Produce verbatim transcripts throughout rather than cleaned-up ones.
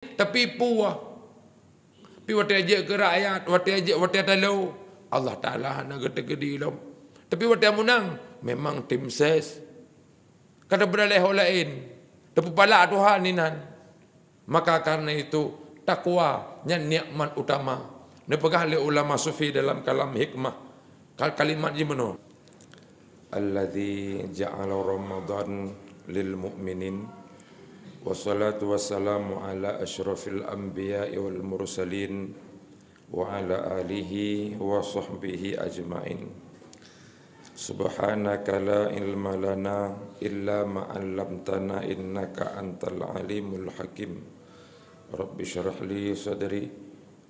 tapi puah. Tapi watée jeuet keu rakyat, watée jeuet watée talo, Allah Taala hana geuteukeudi lom. Tapi watée meunang, memang tim ses. Ka teupeudaleh ho laén, teupupalak Tuhan inan. Maka karena itu, takwa nyan nikmat utama. Neupeugah lé ulama sufi dalam kalam hikmah, kal-, kalimat jih meunoe, "Alladzi ja'ala Ramadan lil mu'minin, wassalatu wassalamu ala asyrafil anbiya'i wal mursalin, wa ala alihi wa sahbihi ajma'in. Subhanaka la ilma lana illa ma 'allamtana innaka antal alimul hakim. Rabbi syrah li sadri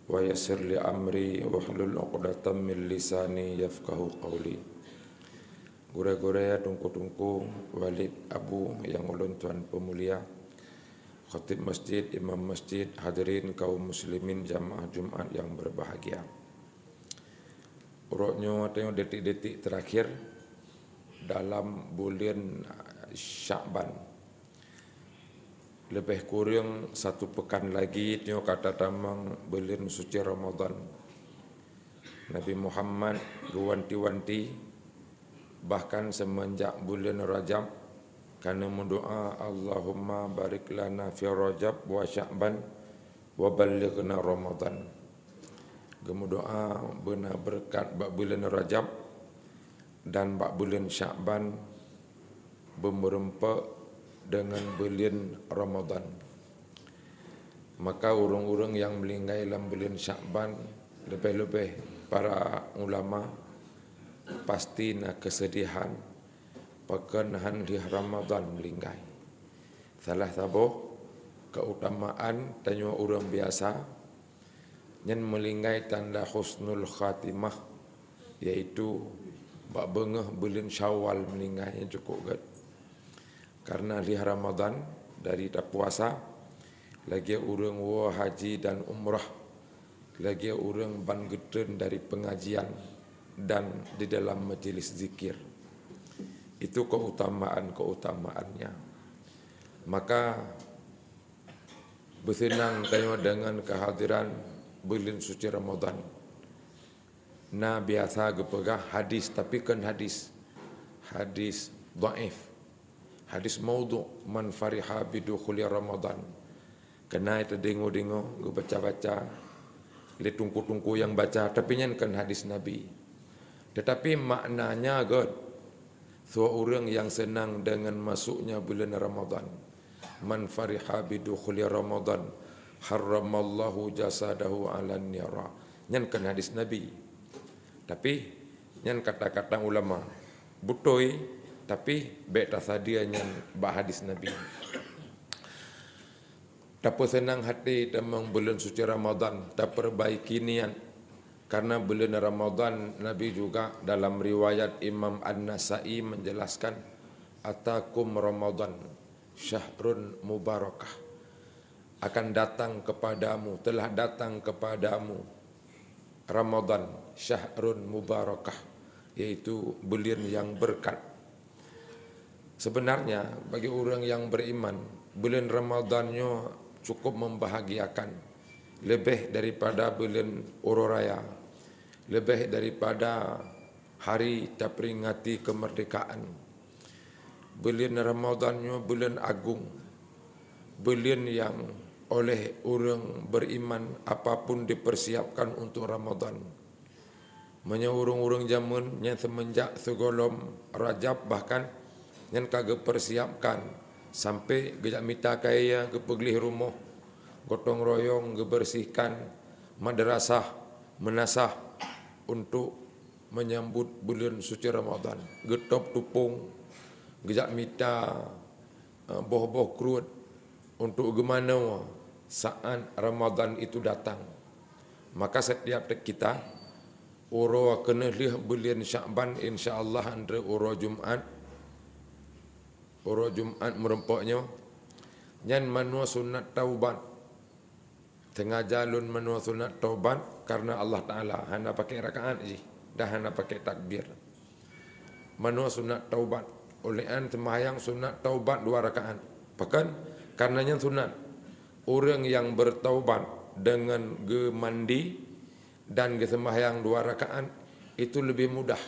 wa yassir li amri wahlul 'uqdatam min lisani yafqahu qauli." Gurée-gurée, teungku-teungku, walid, abu nyang ulôn tuan peumulia, khatib masjid, imam masjid, hadirin kaum muslimin jamaah Jumat nyang berbahagia. Uroe nyoe tanyoe detik-detik terakhir dalam buleuen Sya'ban. Leubeh kureueng satu peukan lagi tanyoe ka tatamong buleuen suci Ramadan. Nabi Muhammad geuwanti-wanti, bahkan seumeunjak buleuen Rajab, ka neumeudoá, "Allahumma barik lana fi Rajab wa Sya'ban wa ballighna Ramadan." Geumeudoá beuna beureukat bak buleuen Rajab dan bak buleuen Sya'ban, beumeureumpok deungon buleuen Ramadan. Maka ureuëng-ureuëng nyang meuninggai lam buleuen Sya'ban, leubeh-leubeh para ulama, pasti na keuseudihan pakon hán lheueh Ramadan meuninggai. Salah saboh keutamaan tanyoe ureuëng biasa, nyan meuninggai tanda husnul khatimah, yaitu bak beungoh buleuen Syawal meuninggai, nyan cukôp gét. Karena lheueh Ramadan dari tapuasa, lagée ureuëng woe haji dan umrah, lagée ureuëng ban geutreun dari pengajian dan di dalam majelis zikir. Itu keutamaan-keutamaannya. Maka beuseunang tanyoe deungon kehadiran buleuen suci Ramadan. Na biasa geupeugah hadis, tapi kon hadis, hadis dhaif, hadis maudhu, "Man fariha bidukhuli Ramadan." Keunan teudeungoe-deungoe, geubaca-baca lé teungku-teungku nyang baca, tapi nyan kon hadis Nabi. Tetapi maknanya gét, soe ureuëng nyang seunang deungon masuknya buleuen Ramadan. "Man fariha bidukhuli Ramadan, harramallahu jasadahu 'alan nira." Nyan kon hadis Nabi. Tapi nyan kata-kata ulama. Beutôi, tapi bék tasadia nyan bak hadis Nabi. Tapeuseunang hati tamong buleuen suci Ramadan, tapeurbaiki niat. Karena buleuen Ramadan, Nabi juga dalam riwayat Imam An-Nasai menjelaskan, "Atakum Ramadan, syahrun mubarakah." Akan datang kepadamu, telah datang kepadamu Ramadan, syahrun mubarakah, yaitu buleuen nyang beureukat. Sebenarnya, bagi ureuëng nyang beriman, buleuen Ramadan nyoe cukup membahagiakan, leubeh daripada buleuen uroe raya, leubeh daripada hari taperingati kemerdekaan. Buleuen Ramadan nyoe buleuen agong, buleuen nyang oleh ureuëng beriman apapun dipersiapkan untuk Ramadan. Meunyoe ureuëng-ureuëng jameun nyan seumeunjak sigohlom Rajab bahkan nyan ka geupeursiapkan, sampai geujak mita kayée geupeugleh rumoh, gotong royong geubeureusiehkan madrasah, meunasah untuk menyambut buleuen suci Ramadan. Geutôb tupông, geujak mita, eh, boh-boh kruet untuk geumanoe saat Ramadan itu datang. Maka setiap kita, uroe keuneulheueh buleuen Sya'ban, insya Allah, antre uroe Jumat, uroe Jumat meureumpok nyoe, nyan manoe sunat taubat. Sengaja lôn manoe sunat taubat karena Allah Taala, hana pakai rakaat jih dan hana pakai takbir. Manoe sunat taubat, oleh nyan seumayang sunat taubat dua rakaat. Pakon? Karena nyan sunat. Ureuëng nyang beutaubat deungon geumandi dan geuseumbahyang dua rakaat, itu leubeh mudah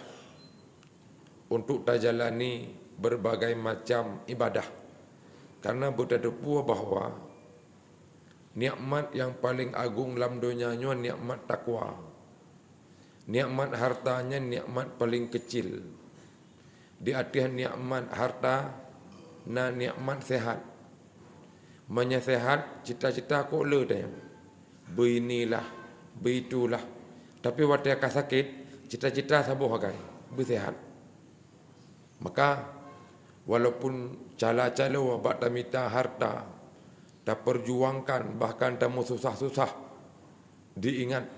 untuk tajalani beurbagai macam ibadah. Kareuna beutateupeue bahwa nikmat nyang paleng agong lam donya nyoe nikmat takwa. Nikmat harta nyan nikmat paleng keucil. Di ateueh nikmat harta na nikmat sehat. Meunyoe sehat, cita-cita kok le teuh. Beuinilah, beuitulah. Tapi watée ka sakét, cita-cita saboh hagai, beusehat. Maka, walaupun cala-calo bak tamita harta, tapeurjuangkan, bahkan tameususah-susah, diingat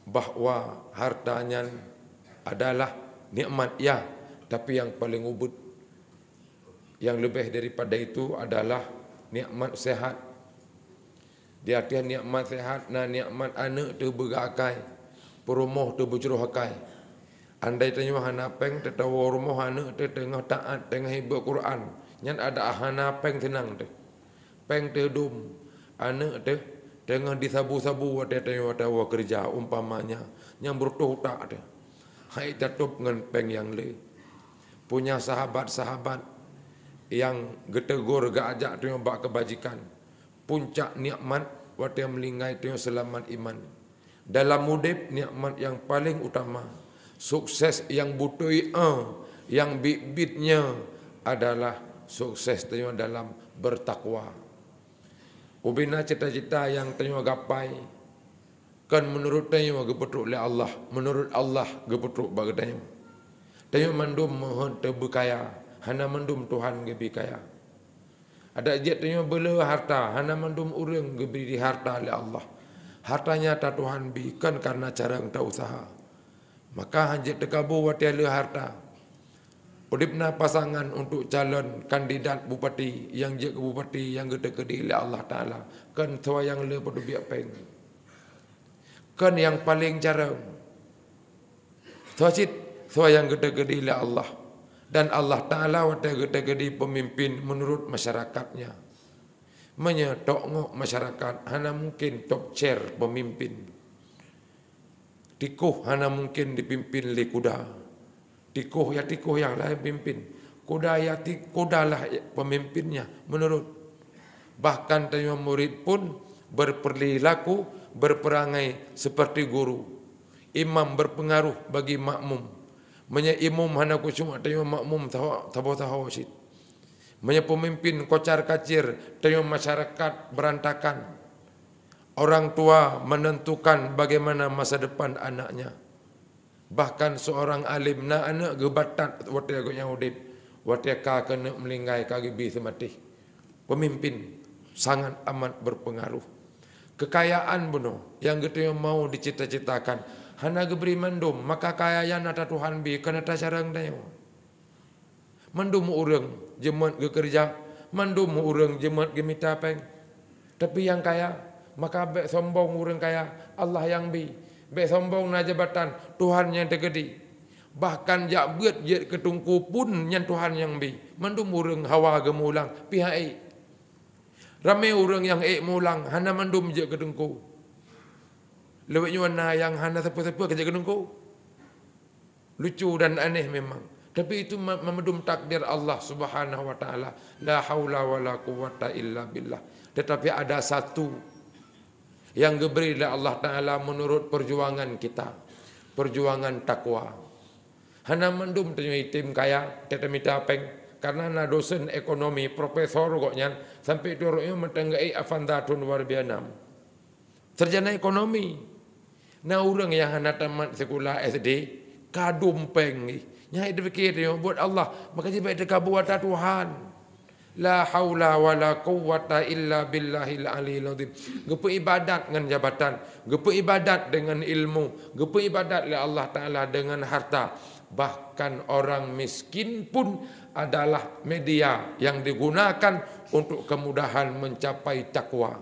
bahwa harta nyan adalah nikmat, ya, tapi nyang paleng ubit, nyang leubeh daripada itu adalah nikmat sehat. Di ateueh nikmat sehat na nikmat aneuëk teuh beugak akai, peurumoh teuh beucroh akai. Andai tanyoe hana péng, teuh tawoe rumoh aneuëk teuh teungoh taát, teungoh hibu Quran, nyan adak hana péng seunang teuh. Péng teuh dum, aneuëk teuh teungoh disabu-sabu watée tanyoe tawoe keureuja, umpamanya, nyang beureutoh utak teuh. Hai tatôb ngon péng nyang le. Punya sahabat-sahabat nyang geuteugor geuajak tanyoe bak keubajikan. Puncak nikmat watée meuninggai tanyoe seulamat iman. Dalam udeb nikmat nyang paleng utama, sukses nyang beutôi, eh, nyang biet-biet nyoe adalah sukses tanyoe dalam beutakwa. Ubena cita-cita nyang tanyoe gapai, kon meunurot tanyoe geupeutrok lé Allah, meunurot Allah geupeutrok bak geutanyoe. Tanyoe mandum meuheuet teuh beukaya, hana mandum Tuhan geubri kaya. Adak jeuet tanyoe beuleu harta, hana mandum ureuëng geubri harta lé Allah. Harta nyata Tuhan bri kon kareuna carông ta useuha. Maka hana jeuet teukabu watée le harta. Udeb na pasangan untuk calon kandidat bupati nyang jeuet keu bupati nyang geuteukeudi lé Allah Taala, kon soe nyang le peuteubiet péng. Kon nyang paleng carông. Soe cit, soe nyang geuteukeudi lé Allah. Dan Allah Taala watée geuteukeudi peumimpin meunurot masyarakatnya. Meunyoe tok ngok masyarakat, hana mungken top chair peumimpin. Tikoh hana mungken dipimpin lé kuda. Tikoh ya tikoh nyang laén pimpin. Kuda ya ti-, kudalah peumimpinnya meunurot. Bahkan tanyoe murit pun beuperilaku, beupeurangai seperti guru. Imam berpengaruh bagi makmum. Meunyoe imum hana khusyuk, tanyoe makmum saho-, saboh-saho cit. Meunyoe peumimpin kocar-kacir, tanyoe masyarakat beurantakan. Orang tua menentukan bagaimana masa depan anaknya. Bahkan seorang alim na aneuëk geubatat watée gobnyan udeb, watée ka keuneuk meuninggai ka geubri seumatéh. Peumimpin sangat amat berpengaruh. Keukayaan bunoe nyang geutanyoe mau dicita-citakan hana geubri mandum, maka kaya nyan atra Tuhan bri, kon atra carông tanyoe. Mandum ureuëng jeuet geukeureuja, mandum ureuëng jeuet geumita péng. Tapi nyang kaya, maka bék sombong ureuëng kaya, Allah nyang bri. Bék sombong na jabatan, Tuhan nyang teukeudi. Bahkan jak beuet jeuet keu teungku pun nyan Tuhan nyang bri. Mandum ureuëng hawa geumeulang, pih han ék. Ramé ureuëng nyang ék meulang, hana mandum jeuet keu teungku. Lewat nyoe na nyang hana sapeue-sapeue ka jeuet keu teungku. Lucu dan aneh memang. Tapi itu ma-, meumandum takdir Allah Subhanahu wa Taala. La haula wala quwwata illa billah. Tetapi ada satu nyang geubri lé Allah Taala meunurot peujuangan kita. Peujuangan takwa. Hana mandum tanyoe item kaya, teuh tamita péng. Kareuna na dosen ekonomi, profesor gobnyan, sampoe teungoh nyoe mantong geuék Avanza thon dua ribu enam. Sarjana ekonomi. Na ureuëng nyang hana tamat sikula S D, ka dum péng jih. Nyan hana teupiké tanyoe buet Allah, maka jih bék teukabu atra Tuhan. La haula wala quwwata illa billahil aliyil azim. Geupeuibadat ngon jabatan, geupeuibadat deungon ilmu, geupeuibadat lé Allah Taala deungon harta. Bahkan orang miskin pun adalah media yang digunakan untuk kemudahan mencapai takwa.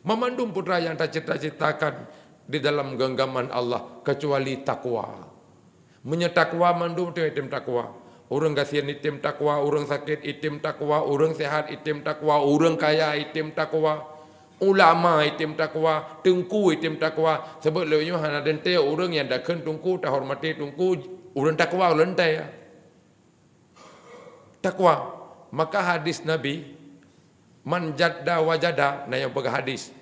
Meumandum peue nyang tacita-citakan di dalam genggaman Allah, keucuali takwa. Meunyoe takwa, mandum teuh item takwa. Ureuëng gasien item takwa, ureuëng sakét item takwa, ureuëng seuhat item takwa, ureuëng kaya item takwa. Ulama item takwa, teungku item takwa. Sabab lé nyoe hana teuntée ureuëng nyang dakheun teungku, tahormati teungku, ureuëng takwa ulôn tée. Takwa. Maka hadis Nabi, "Man jadda wajada," na nyang peugah hadis.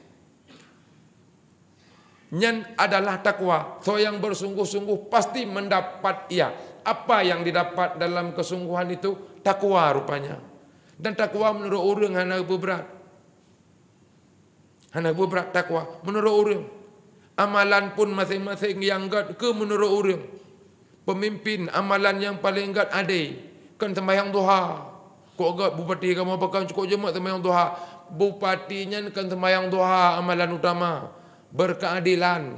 Nyan adalah takwa. Soe yang bersungguh-sungguh pasti mendapat ia. Apa yang didapat dalam kesungguhan itu? Takwa rupanya. Dan takwa menurut ureuëng hana beubrat. Hana beubrat takwa menurut ureuëng. Amalan pun maséng-maséng nyang gét keu menurut ureuëng. Peumimpin amalan nyang paleng gét adé, kon seumayang duha. Kok gét bupati kamoe pakon cukôp jeumeuk seumayang duha. Bupati nyan kon seumayang duha amalan utama. Berkeadilan.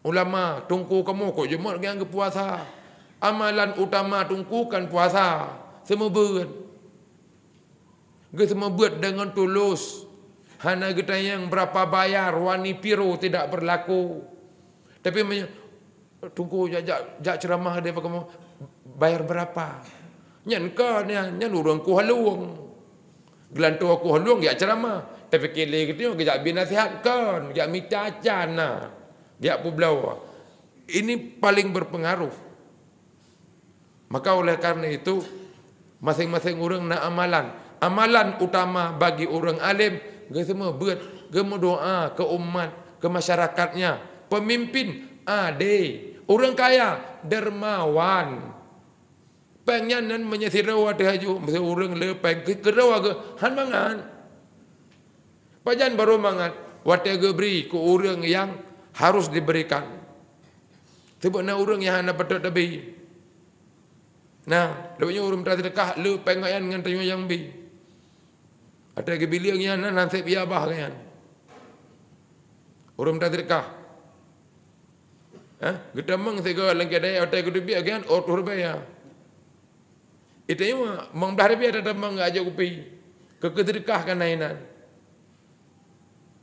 Ulama, teungku kamoe kok jeumeuk nyang geupuasa. Amalan utama teungku kan puasa, seumeubeuet. Geuseumeubeuet deungon tulus. Hana geutanyong berapa bayar, wani piro tidak berlaku. Tapi meunyoe, "Teungku, jak, jak, jak ceuramah di kamoe, bayar berapa?" Nyan ka, nyan, nyan ureuëng kuh lueng. Geulantoe kuh lueng jak ceuramah. Tapi keu lé geutanyoe geujak bi nasihat kon, jak mita can na, jak peubloe. Ini paling berpengaruh. Maka oleh karena itu, maséng-maséng ureuëng na amalan. Amalan utama bagi ureuëng além, geuseumeubeuet, geumeudoá keu umat, keu masyarakatnya. Pemimpin, adé. Ureuëng kaya, dermawan. Péng nyan nan meunyoe sidroe watée haju, meusé ureuëng le péng keu-, keudroe geuh, han mangat. Pajan barô mangat? Watée geubri keu ureuëng nyang harus diberikan. Teubeuet na ureuëng nyang hana patôt tabi. Nah, lheueh nyoe ureuëng mita seudeukah le péng nyan ngon tanyoe nyang bi. Watée geubi lé nyan nan, nan sép ia bah nyan. Ureuëng mita seudeukah. Hah? Geutamong sigoe lam keudai watée geuteubiet nyan, oh, tuh rubaya. Itu nyoe, limong blaih ribèe tatamong ajok kupi. Keu, keu seudeukah kan inan.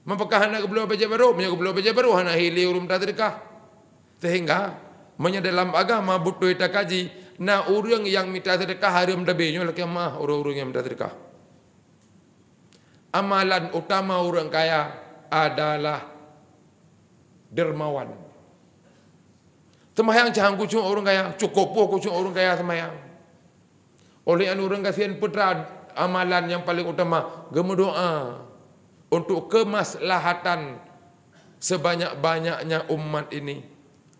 Meupakah hana geubloe bajée barô, meunyoe geubloe bajée barô hana hi lé ureuëng mita seudeukah. Sehingga, meunyoe dalam agama beutôi takaji, na ureuëng nyang mita seudeukah hareuem tabi, nyoe lakée meuah ureuëng-ureuëng nyang mita seudeukah. Amalan utama ureuëng kaya adalah dermawan. Seumayang cahang kucok ureuëng kaya, cukôp poh kucok ureuëng kaya seumayang. Oleh nyan ureuëng gasien peue teuma amalan nyang paleng utama, geumeudoá untuk keumaslahatan seubanyak-banyaknya umat ini.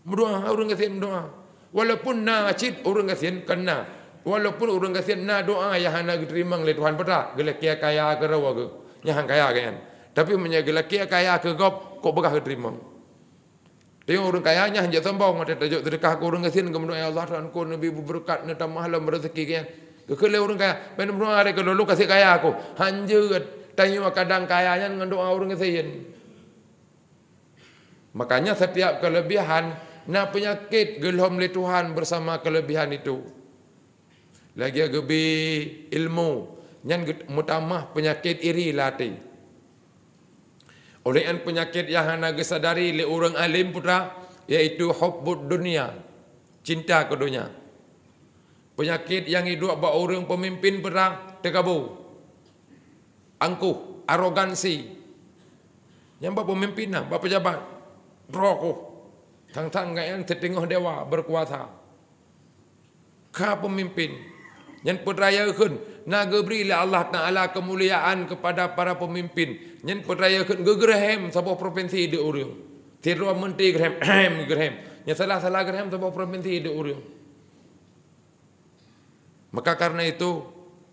Meudoá, ureuëng gasien meudoá. Walaupun na cit ureuëng gasien keuna. Walaupun ureuëng gasien na doá nyang hana geuteurimong lé Tuhan, peue teuma geulakée kaya keudroe geuh, nyang han kaya geuh nyan. Tapi meunyoe geulakée kaya keu gob, kok beugah geuteurimong. Tanyoe ureuëng kaya nyan han jeuet sombong, watée tajok seudeukah keu ureuëng gasien, geumeudoá, "Ya Allah, Tuhanku, neubi beubeureukat, neutamah lom reuzeki geuh nyan." Geukheun lé ureuëng kaya, "Bék neumeudoá lé keu lôn, lôn ka sép kaya ku." Han jeuet, tanyoe kadang kaya nyan ngon doá ureuëng gasien. Makanya setiap kelebihan na penyakit geulhom lé Tuhan bersama kelebihan itu. Lagée geubi ilmu, nyan geu-, meutamah penyakit iri lam até. Oleh nyan penyakit nyang hana geusadari lé ureuëng além peue teuma, yaitu hubbud dunya, cinta keu donya. Penyakit nyang iduek bak ureuëng peumimpin peue teuma, teukabu. Angkuh, arogansi. Nyang bak peumimpin na, bak peujabat. Droe kuh. Sang-sang gobnyan siteungoh dewa beukuasa. Ka peumimpin. Nyan peue teuma kheun, na geubri lé Allah Taala keumuliaan kepada para peumimpin. Nyan peue teuma kheun, geugeureuhem saboh provinsi di ureuëng. Sidroe menteri geureuhem, geureuhem. Nyang salah-salah geureuhem saboh provinsi di ureuëng. Maka karena itu,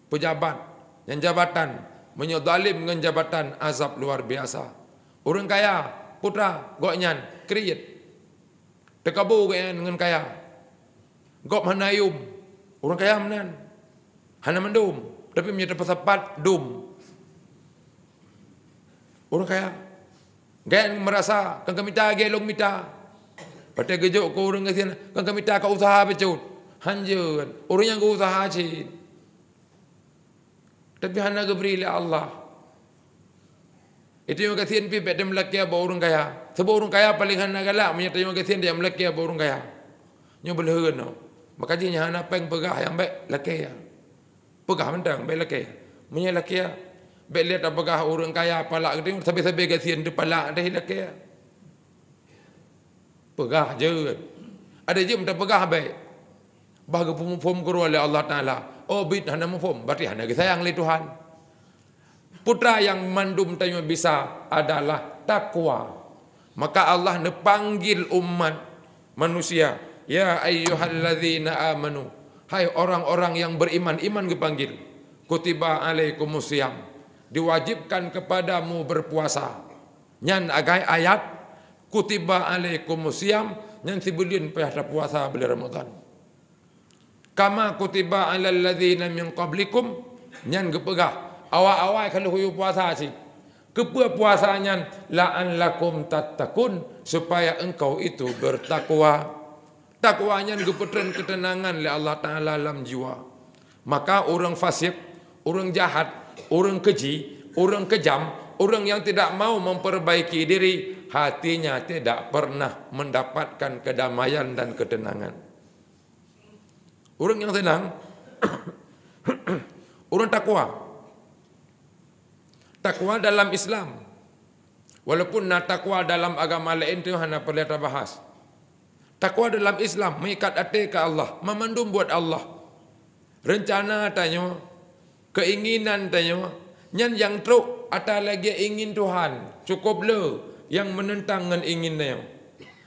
peujabat nyang jabatan, meunyoe zalim ngon jabatan, azab luar biasa. Ureuëng kaya, peue teuma gobnyan kriet. Teukabu gobnyan ngon kaya. Gob hana yum. Ureuëng kaya meunan. Hana mandum. Tapi meunyoe teupeusapat, dum. Ureuëng kaya. Gobnyan meurasa, "Kon ka mita lagée lôn mita." Watée geujok keu ureuëng gasien, "Kon ka mita, ka useuha bacut." Han jeuet, ureuëng nyang geuuseuha cit. Tapi hana geubri lé Allah. Itu nyang gasien pih bék tameulakée bak ureuëng kaya. Sabab ureuëng kaya paleng hana galak, meunyoe tanyoe gasien tajak meulakée bak ureuëng kaya. Nyoe beuleuheun nyoe. Maka jih nyang hana péng peugah nyang bék lakée. Peugah mantong, bék lakée. Meunyoe lakée, Bék lé tapeugah ureuëng kaya palak geutanyoe, sabe-sabe gasien teuh palak deh ilakée. Peugah jeuet. Ada jeuet tapeugah bék. Bah geupeuphom keudroe lé Allah Taala. Oh, bit hana muphom, berarti hana geusayang lé Tuhan. Putra nyang mandum tanyoe bisa adalah takwa. Maka Allah neupanggil umat manusia, "Ya ayyuhalladzina amanu," hai orang-orang yang beriman, iman geupanggil, "kutiba alaikumusiyam," diwajibkan kepadamu berpuasa. Nyan agai ayat, "kutiba alaikumusiyam," nyan sibuleuen payah tapuasa buleuen Ramadhan. "Kama kutiba alal ladzina min qablikum," nyan geupeugah awai-awai ka lheueh puasa cit. Keupeue puasa nyan? "La'allakum tattaqun," supaya engkau itu bertakwa. Takwa nyan geupeutreun keuteunangan lé Allah Taala lam jiwa. Maka ureuëng fasik, ureuëng jahat, ureuëng keji, ureuëng kejam, ureuëng yang tidak mau memperbaiki diri, hatinya tidak pernah mendapatkan kedamaian dan ketenangan. Ureuëng nyang seunang, ureuëng takwa. Takwa dalam Islam. Walaupun na takwa dalam agama laén tu hana peureulée tabahas. Takwa dalam Islam meuikat até keu Allah, meumandum buet Allah. Reuncana tanyoe, keinginan tanyoe, nyan nyang trok ata lagée ingin Tuhan, cukôp le nyang meunentang ngon ingin tanyoe.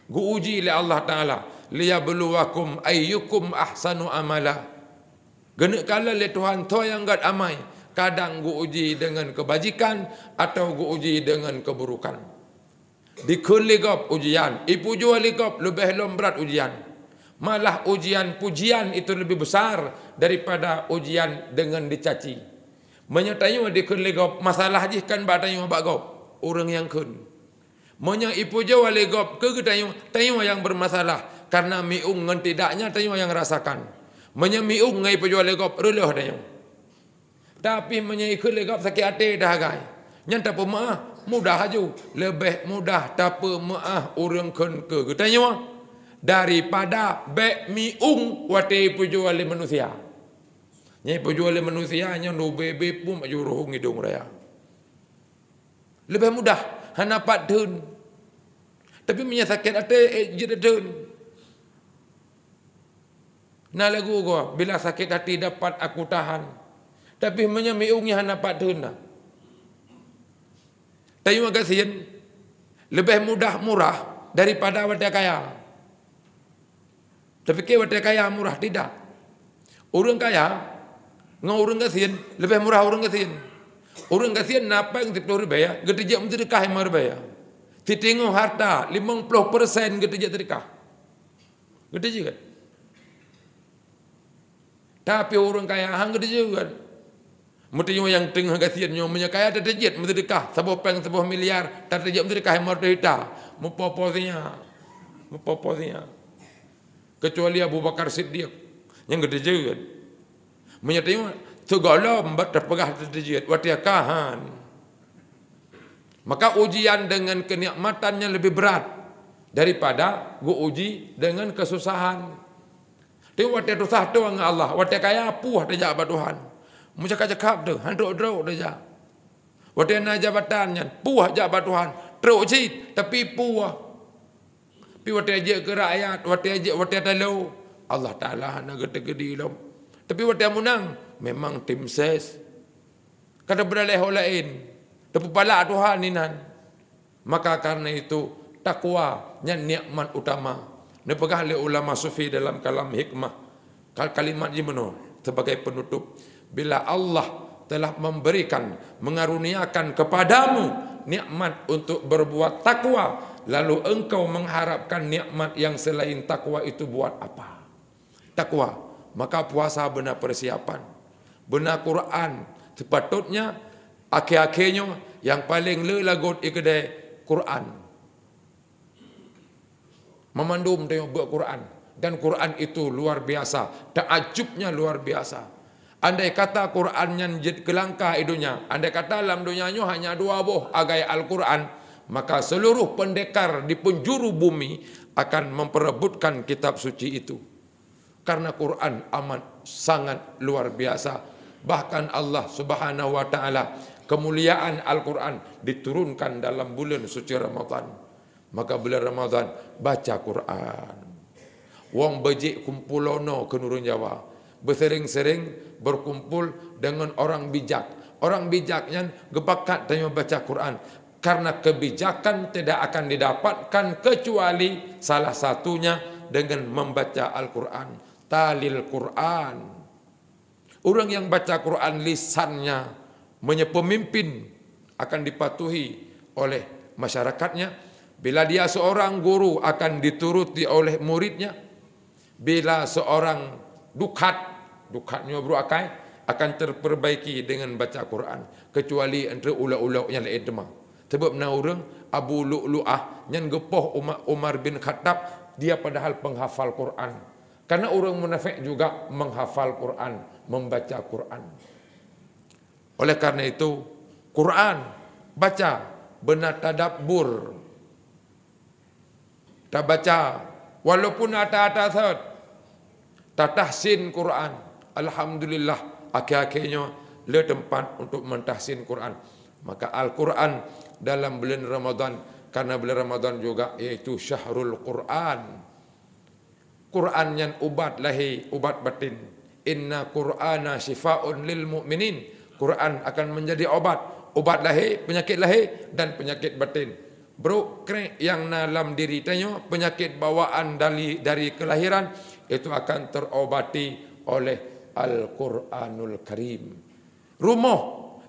Geu-uji lé Allah Taala, "Liyabluwakum ayyukum ahsanu amala." Geuneuk kalon lé Tuhan soe nyang gét amai, kadang geu-uji deungon keubajikan atawa geu-uji deungon keuburukan. Dikheun lé gob ujian, ipujoe lé gob leubeh lom brat ujian. Malah ujian pujian itu lebih besar daripada ujian deungon dicaci. Meunyoe tanyoe dikheun lé gob, masalah jih kon bak tanyoe bak gob, ureuëng nyang kheun. Meunyoe ipujoe lé gob keu geutanyoe, tanyoe nyang bermasalah, karena miung ngon tidaknya tanyoe nyang rasakan. Meunyoe miung ngon ipujoe lé gob, reuloh tanyoe. Tapi meunyoe ikheun lé gob sakét até dah agai, nyan tapeumeuáh mudah aju. Leubeh mudah tapeumeuáh ureuëng kheun keu geutanyoe daripada bék miung watée ipujoe lé manusia. Nyang ipujoe lé manusia nyan ubé-bé pun aju roh ngidong raya. Leubeh mudah hana pat theun. Tapi meunyoe sakét até, eh, jeuet theun. Na lagu gob, "Bila sakit hati dapat aku tahan." Tapi meunyoe miung nyan hana pat theun na. Tanyoe gasien leubeh mudah murah daripada watée kaya. Tapike watée kaya murah, tidak. Ureuëng kaya ngon ureuëng gasien leubeh murah ureuëng gasien. Ureuëng gasien na péng siplôh ribée, geuteujeuet meuseudeukah limong ribée. Siteungoh harta limong ploh persen geuteujeuet seudeukah. Geuteujeuet. Tapi ureuëng kaya han geuteujeuet. Meuteunyoe nyang teungoh gasien nyoe, meunyoe kaya tateujeuet meuseudeukah saboh péng saboh miliar, tateujeuet meuseudeukah limong reutôh juta. Meupopo sinyak. Meupopo sinyak. Kecuali Abu Bakar Siddiq nyang geuteujeuet. Meunyoe tanyoe sigohlom bak tapeugah tateujeuet, watée ka han. Maka ujian deungon keunikmatan nyan leubeh brat daripada geu-uji deungon keususahan. Tapi watée tusah toe ngon Allah, watée kaya puih tajak bak Tuhan. Meucakap-cakap teuh, han trok-trok tajak. Watée na jabatan nyan, puih jak bak Tuhan. Trok cit, tapi puih. Tapi watée jeuet keu rakyat, watée jeuet, watée talo, Allah Taala hana geuteukeudi lom. Tapi watée meunang, memang tim ses. Ka teupeudaleh ho laén, teupeupalak Tuhan inan. Maka karena itu, takwa nyan nikmat utama. Neupeugah lé ulama sufi dalam kalam hikmah, kal-, kalimat jih meunoe sebagai penutup, "Bila Allah telah memberikan, mengaruniakan kepadamu nikmat untuk berbuat takwa, lalu engkau mengharapkan nikmat yang selain takwa itu buat apa?" Takwa, maka puasa beuna persiapan, beuna Quran. Sepatutnya akhé-akhé nyoe nyang paleng le lagot i keudée Quran. Meumandum tanyoe beuet Quran, dan Quran itu luar biasa, taajubnya luar biasa. Andai kata Quran nyan jeuet keu langka i donya, andai kata lam donya nyoe hanya dua boh agai Al-Quran, maka seluruh pendekar di penjuru bumi akan memperebutkan kitab suci itu. Karena Quran amat sangat luar biasa. Bahkan Allah Subhanahu wa Ta'ala Kemuliaan Al-Quran diturunkan dalam bulan suci Ramadan. Maka bulan Ramadan, baca Quran. Wong beujik kumpul lono keu ureuëng Jawa. Beusering-sering berkumpul dengan orang bijak. Orang bijak nyan geubakat tanyoe baca Quran. Karena kebijakan tidak akan didapatkan kecuali salah satunya dengan membaca Al-Quran. Talil Quran. Ureuëng nyang baca Quran lisannya, meunyoe pemimpin, akan dipatuhi oleh masyarakatnya. Bila dia seorang guru, akan dituruti oleh muridnya. Bila seorang dukhat, dukhat nyoe brok akai, akan terperbaiki dengan baca Quran. Kecuali entre ulok-ulok nyang laén teuma. Sebab na ureuëng Abu Lu'lu'ah nyan geupoh Umar, Umar bin Khattab, dia padahal penghafal Quran. Karena ureuëng munafik juga menghafal Quran, membaca Quran. Oleh karena itu, Quran baca beuna tadabbur. Tabaca walaupun ata-ata thot, tatahsin Quran. Alhamdulillah, akhé-akhé nyoe le teumpat untuk mentahsin Quran. Maka Al-Quran dalam bulan Ramadan, karena bulan Ramadan juga yaitu syahrul Quran. Quran nyan ubat lahé, ubat batin. Inna Qur'ana syifaun lil mu'minin. Quran akan menjadi obat. Obat lahé, penyakit lahé dan penyakit batin. Brok krek nyang na lam diri tanyoe, penyakit bawaan dari, dari kelahiran, itu akan terobati oleh Al-Quranul Karim. Rumoh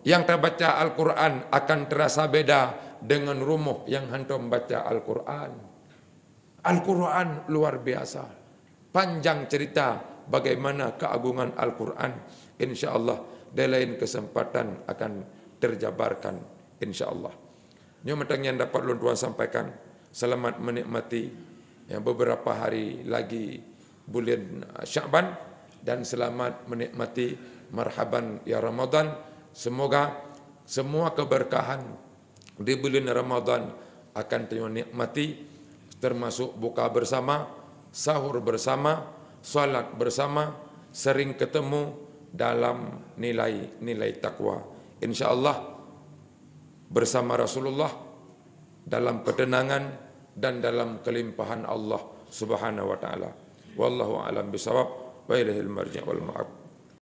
nyang tabaca Al-Quran akan terasa beda dengan rumoh nyang hantom baca Al-Quran. Al-Quran luar biasa. Panjang cerita bagaimana keagungan Al-Quran. Insya Allah, di lain kesempatan akan terjabarkan. Insya Allah. Nyoe mantong nyang dapat lôn tuan sampaikan. Selamat menikmati, ya, beberapa hari lagi bulan Syakban dan selamat menikmati marhaban ya Ramadan. Semoga semua keberkahan di bulan Ramadan akan tanyoe nikmati, termasuk buka bersama, sahur bersama, salat bersama, sering ketemu dalam nilai-nilai takwa. Insya Allah, bersama Rasulullah dalam ketenangan dan dalam kelimpahan Allah Subhanahu wa taala. Wallahu a'lam bishawab. Wa ilaihil marji' wal ma'ab.